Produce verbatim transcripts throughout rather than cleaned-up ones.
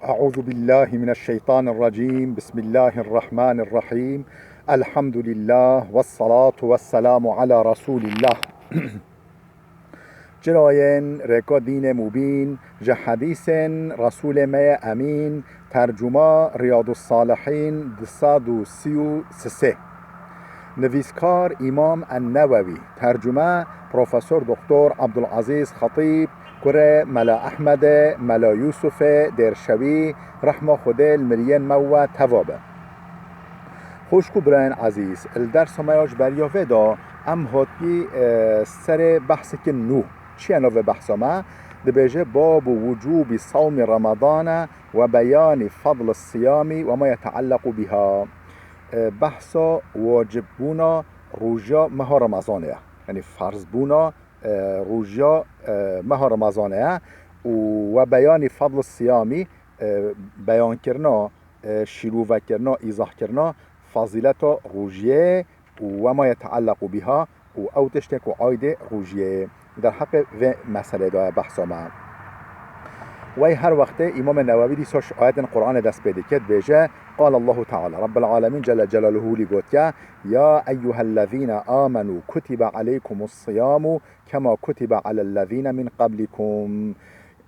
أعوذ بالله من الشيطان الرجيم. بسم الله الرحمن الرحيم. الحمد لله والصلاة والسلام على رسول الله. Çirayên rêka dînê mubîn, ji hedîsên Resûlê me yê Emîn, tercuma Riyadus Salihîn du sed û sî û sê. Nivîskar Îmam En-Newewî, tercume Profesor Doktor Abdulazîz Xetîb, kurê Mela Ehmedê, Mela Yûsufê Dêrşewî, rehma Xwedê li miriyên me we teva be. Xwişk û birayên ezîz, li dersa me ya ji beriya vê de em hatî, e, serê behsekî nû. Çi ye navê behsa me? Dibêje: "Babu wucûbî sawmî Remadane ve beyanî fadli siyamî ve ma yeteellequ biha." E, behsa wacibbûna roja meha Remezanê ye. Yanî ferzbûna, e, roja, e, meha Remezanê ye û we beyanî fadli siyamî, e, beyankirina, e, şîrovekirina, îzahkirina fazîleta rojiyê û we ma yeteellequ biha û ew tiştê ku aydê rojiyê ye. Derheqê vê meselê de ye behsa me. Wey her wextê Îmamê Newewî dîsa ji ayetên Qur'anê dest pê dike, dibêje: "Qal Allahu Teala, Rabbil Alemîn Celle Celaluhu lî gotiye: Ya eyyuhellezîne amenu kutibe aleykumus siyamu kema kutibe alellezîne min qablikum."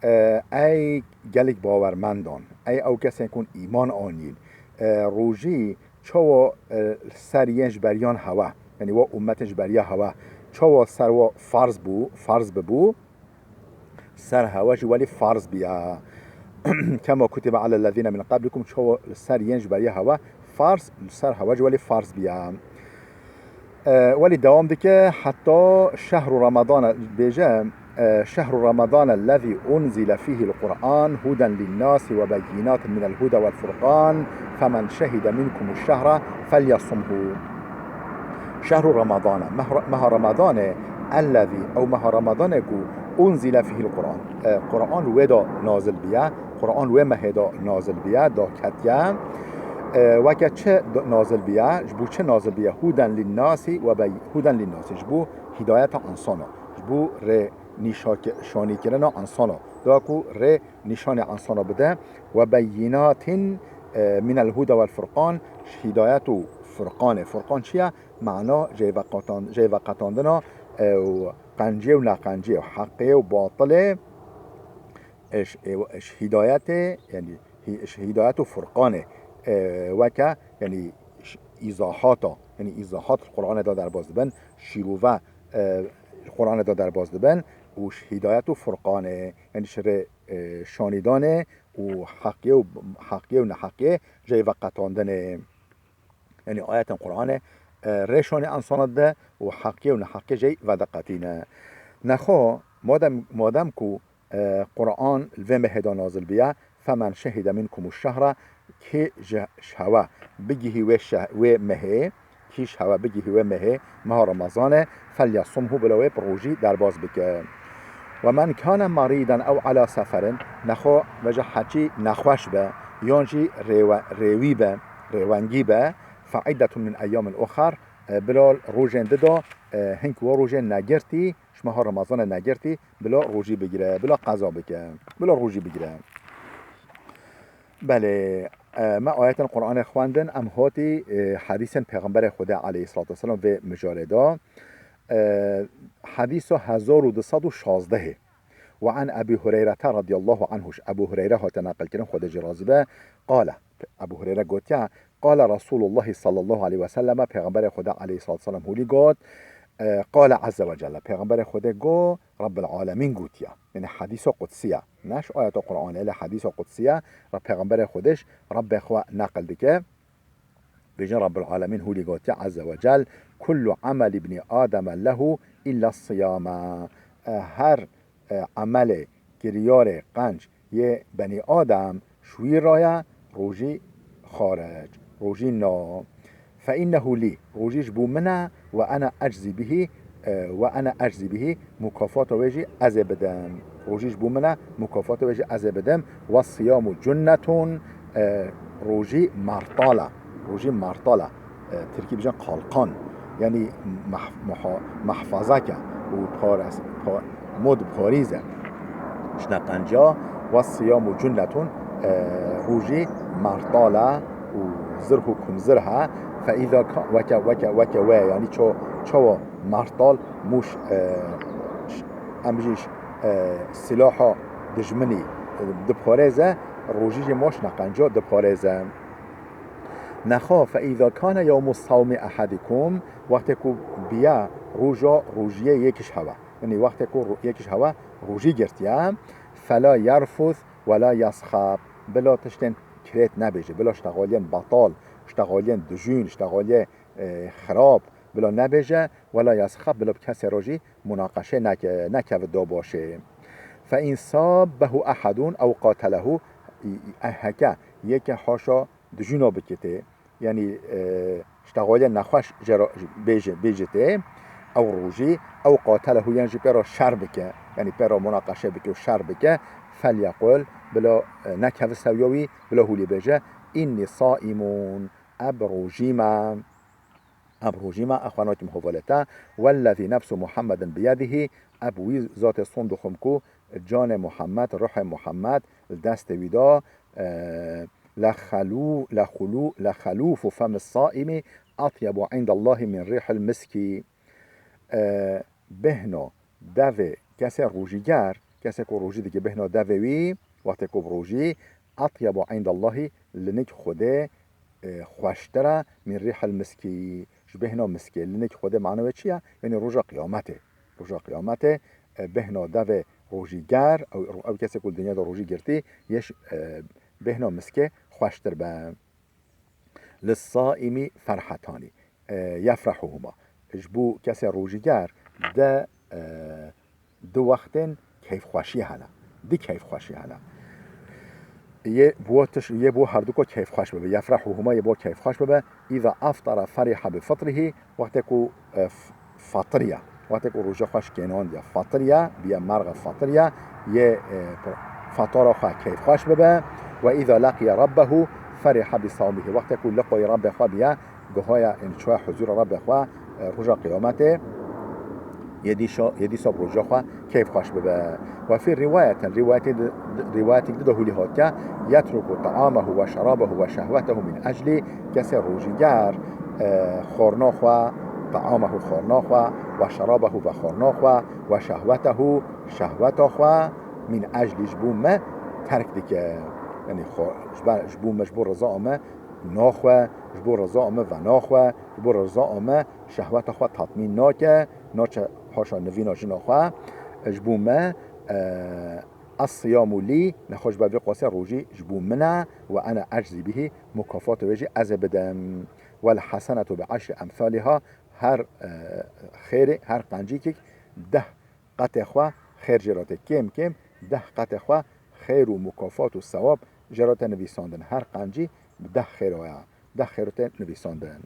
E, ey gelek bawermendan, ey ew kesên ku îman anîn, e, rojî çawa, e, ser yên ji beriyan hewe, yanî wa ummetên ji beriya hewe, çawa ser wa farz bû, farz bibû, ser hewe jî welî farz biya. Kema kutibe alellezîne min qablikum, çawa ser yên ji beriya hewe farz, ser hewe jî welî farz biya. E, welî dewam dike, heta şehru Ramadana, bêje, e, "Şehru Ramadana lezî unzile fîhil Qur'an huden linnâsi ve beyînatin minel huda vel furqan, femen şehide minkumuş şehre felyasumhu." Şehru Ramadana, mehra-, meha Ramadanê, ellezî, ew meha Ramadane ku unzile fîhil Qur'an, e, Qur'an wê de nazil biye, Qur'an wê mehê de nazil biye, daketiye. E, weke çi d-, nazil biye, ji bo çi nazil biye? Huden linnasî ve bey-, huden linnasî, ji bo hîdayeta insana, ji bo rê nîşake-, şanîkirina insana, da ku rê nîşanê insana bide. Ve beyînatin, e, minel huda vel furqan, ji hîdayet û furqanê. Furqan çi ye? Mana jêveqetan-, jêveqetandina, e, û qenciyê û neqenciyê û heqê û batilê. Eş, e, eş hîdayetê, yanî hî-, eş hîdayet û furqanê, e, weke, yanî ş-, îzahata, yanî îzahat li Qur'anê de derbas dibin, şîrove, e, li Qur'anê de derbas dibin û ji hîdayet û furqanê, yanî ji rê, e, şanîdanê û heqiyê û, heqiyê û neheqiyê jê veqetandinê. Yanî ayetên Qur'anê, e, rê şanê insana dide û heqiyê û neheqiyê jê vediqetîne. Nexwe, madem, madem ku, e, Qur'an li vê mehê de nazil biye, "Femen şehide minkumuş şehre", kê ji, ji hewe bigihî wê şeh-, wê mehê, kî ji hewe bigihî wê mehê, meha Remezanê, "felyasumhu", bila wê bi rojî derbas bike. "Ve men kane merîden ew ala seferin", nexwe veja heçî nexweş be, yan jî rêwe-, rêwî be, rêwengî be, "fe iddetun min eyyamin uxer", e, bila rojên dida, e, hink wa rojên negirtî, ji meha Remezanê negirtî, bila rojî bigire, bila qeza bike, bila rojî bigire. Belê, e, me ayetên Qur'anê xwendin, em hatî, e, hedîsên Pêxemberê Xwedê aleyhisselatu vesselam vê mijarê de. E, hedîsa hezar û du sed û şazdehê. Ve an Ebî Hureyrete radiyallahu anhu, ji Ebû Hureyre hate neqilkirin, Xwedê jî razî be, qale, Ebû Hureyre gotiye, qale Resûlullahî sallallahu aleyhi ve selleme, Pêxemberê Xwedê aleyhisselatu vesselam hûlî got, e, qale azze ve celle, Pêxemberê Xwedê got, Rabbil Alemîn gotiye. Yanî hedîsa qudsî ye. Ne ji ayeta Qur'anê, lê hedîsa qudsî ye. Re Pêxemberê Xwedê ji Rebbê xwe neqil dike. Bêjin Rabbil Alemîn hûlî gotiye azze ve cel, "Kullu amel ibnî Ademe lehu illa siyame." E, her, e, emelê, kiryarê, qenc yê benî Adem ji wî re ye, rojî xaric, rojî na. "Fe innehu lî", rojî ji bo min e, "ve ene eczî bihî", e, "ve ene eczî bihî", mukafata wê jî ez ê bidim. Rojî ji bo min e, mukafata wê jî ez ê bidim. "Ve siyamu cunnetun", e, rojî mertal e. Rojî mertal e. E, tirkî bijin qalqan. Yanî meh-, muha-, mehfazek e û pares-, pa-, mod parîz e. Ji neqenciya, "Ve siyamu cunnetun", e, rojî martal e û zirh û kumzirh e. Fe îza ka-, weke, weke, weke we, yanî ço-, çawa martal mûş, e, ş-, em bijî ş-, e, silaha dijminî, e, diparêze, rojî jî mûş neqenca diparêze. Nexa, fe îza kane yewmu sawmi ehedikum, wextê ku biya roja rojiyê yekî ji hewe. Yanî wextê ku ro-, yekî ji hewe rojî girtiye, fela yerfus wela yasxab, bila tiştên kirêt nebêje, bila ştexaliyên betal, ştexaliyên dijûn, ştexaliyê, e, xirab, bila nebêje, wela yasxab, bila bi kesê re jî munaqeşe neke-, nekeve dabaşê. Fe in sabbehu ehedun ew qatelehu, e, heke yeke haşa dijûna bikitê, yanî, e, ştexaliyê nexweş jê re bêje, bêjitê, ew rojî, ew qatelehu, yan jî pê re şer bike, yanî pê re munaqeşe bike û şer bike, felyekul, bila, e, nekeve sewiya wî, bila hûlî bêje, înnî saîmun, eb rojî me, eb rojî me, exwanakî min hovalete, wellezî nefsu Muhammedin biyedihî, eb wî zatê sond dixwim ku canê Muhammed, ruhê Muhammed li destê wî de, e, lexelû-, lexulû-, lexelûfu femi saîmî etyebu îndallahî min rîhil miskî. E, bêhna devê kesê rojîger, kesê ku rojî dike, bêhna devê wî, wextê ku bi rojî, etyebu îndallahî, li nik Xwedê, e, xweştir e, min rîhil miskî, ji bêhna miskê, li nik Xwedê mana wê çi ye? Yanî roja qiyametê. Roja qiyametê, e, bêhna devê rojîger, ew, ew kesê ku li dinya de rojî girtî, yê ji, e, bêhna miskê xweştir be. Lis-saîmî ferhetanî, e, yefrehuhuma. Ji bo kesê rojîger de, e, du wextên keyfxweşiyê hene. Du keyfxweşî hene. Yê bo tiş-, yê bo herduko keyfxweş bibe. Yefrehuhuma, yê bo keyfxweş bibe. Îza eftara feriha bi fitrihî, wextê ku, e, f-, fatiriya. Wextê ku roja xwe şikênandiya, fatiriya, biye merxe fatiriya, yê, e, fatara xwe keyfxweş bibe. Ve îza leqiye rabbehu feriha bi sawmihî. Wextê ku liqoyê Rabbê xwe biye, guhaya, yanî çûye huzûra Rabbê xwe, e, roja qiyametê, yê dîşa, yê dîsa bi roja xwe keyfxweş bibe. Ve fî rîwayetin, rîwayetê di, di, rîwayetêk di de hûlî hatiye, yetruku ta'amehu ve şerabehu ve şehwetehu min eclî, kesê rojîger, e, xwarina xwe, ta'amehu xwarina xwe, ve şerabehu ve xwarina xwe, ve şehwetehu şehweta xwe, min eclî ji bo me terk dike. Yanî xwe, ji ber, ji bo me, ji bo reza me naxwe, ji bo reza me venaxwe, ji bo reza me şehweta xwe tatmîn nake, naçe paşa nivîna jina xwe. Ji bo me, e, Es-siyamu lî, nexweş be vê qasê rojî ji bo min e, ve ene eczî bihî, mukafata wê jî ez ê bidim. Wel hesenetu bi eşri emsaliha, her, e, xêrê, her qencîkek deh qetê xwe xêr jê re tê, kêm kêm deh qetê xwe xêr û mukafat û sewab jê re tê nivîsandin. Her qencî bi deh xêr aya, deh xêr tê nivîsandin.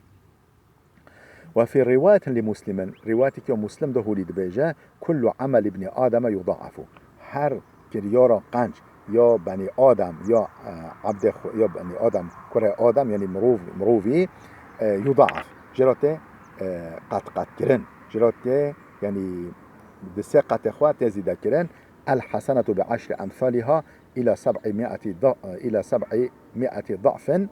Ve fî rîwayetin li Muslimin, rîwayeteke ya Muslim de hûlî dibêje, kullu emel ibni Ademe yuda'afu. Her kiryara qenc ya benî Adem, ya, e, ebdê xwe, ya benî Adem, kurê Adem, yanî mirov, mirovî, e, yuda'af. Jê re tê, e, qet qet kirin. Jê re tê, yanî di sê qetê xwe tê zîde kirin. El hesenetu bi eşri emsaliha ila seb'i mi'ati da-, ila seb'i mi'ati da'fin.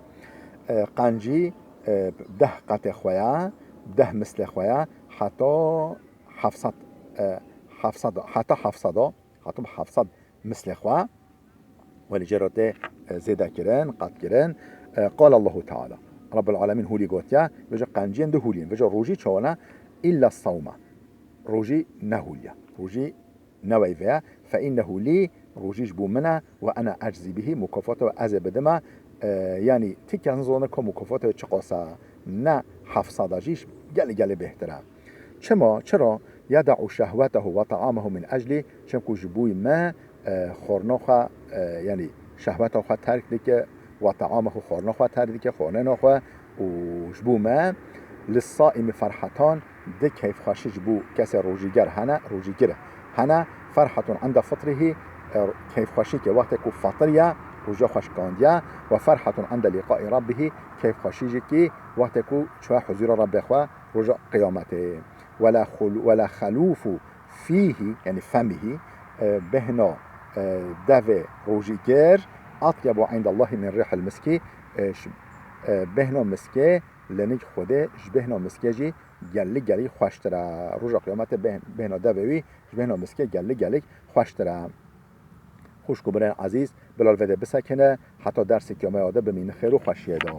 E, qencî, e, deh qetê xwe ya, deh mislê xwe ya, heta heft sed, e, heft sed, heta heft sed, heta heft sed mislê xwe. Welî jê re tê, e, zêde kirin, qet kirin. E, qal Allahu Teala. Rabbul Alemîn hûlî gotiye, vêca qenciyên du hûlîn, vêca rojî çawa ne? Illa sawme. Rojî nehûliye. Rojî ne weyve ye. Fe innehu lî, rojî ji bo min e, ve ene eczî bihî, mukafata wê ez ê bidime. E, yanî, ti kes nizane ka mukafata wê çiqas e, ne heft sed e jî gelê, gelê bêhtir e. Çima? Çira? Yeda'u şehwetehu ve ta'amehu min eclî, çimku ji bo me, e, xwarina xwe, e, yanî şehweta xwe terk dike, ve ta'amehu xwarina xwe terk dike, xwarinêna xwe, û ji bo me, lis-saîmi ferhetan, di keyfxweşî ji bo kesê rojîger hene, rojîgir hene, ferhetun inde fitrihî, e, keyfxweşî ke wextê ku fatiriye, roja xwe şikandiye, ve ferhetun inde lîqaî rabbihî, keyfxweşî jî kî wextê ku çûye huzûra Rabbê xwe roja qiyametê. Wela xul-, wela xelûfu fîhî, yanî femihî, e, bêhna, e, devê rojîgir, Atyebu indallahî min rîhil miskî, e, ji, e, bêhna miskê li nîg Xwedê ji bêhna miskê jî gelî gelî xweştir e. Roja Qiyametê bêh-, bêhna devê wî ji bêhna miskê gelî gelî xweştir e. Xwişk û birên ezîz, bila li vê de bisekine, heta dersê kiyameya de bimînin xêr û xweşiyê de.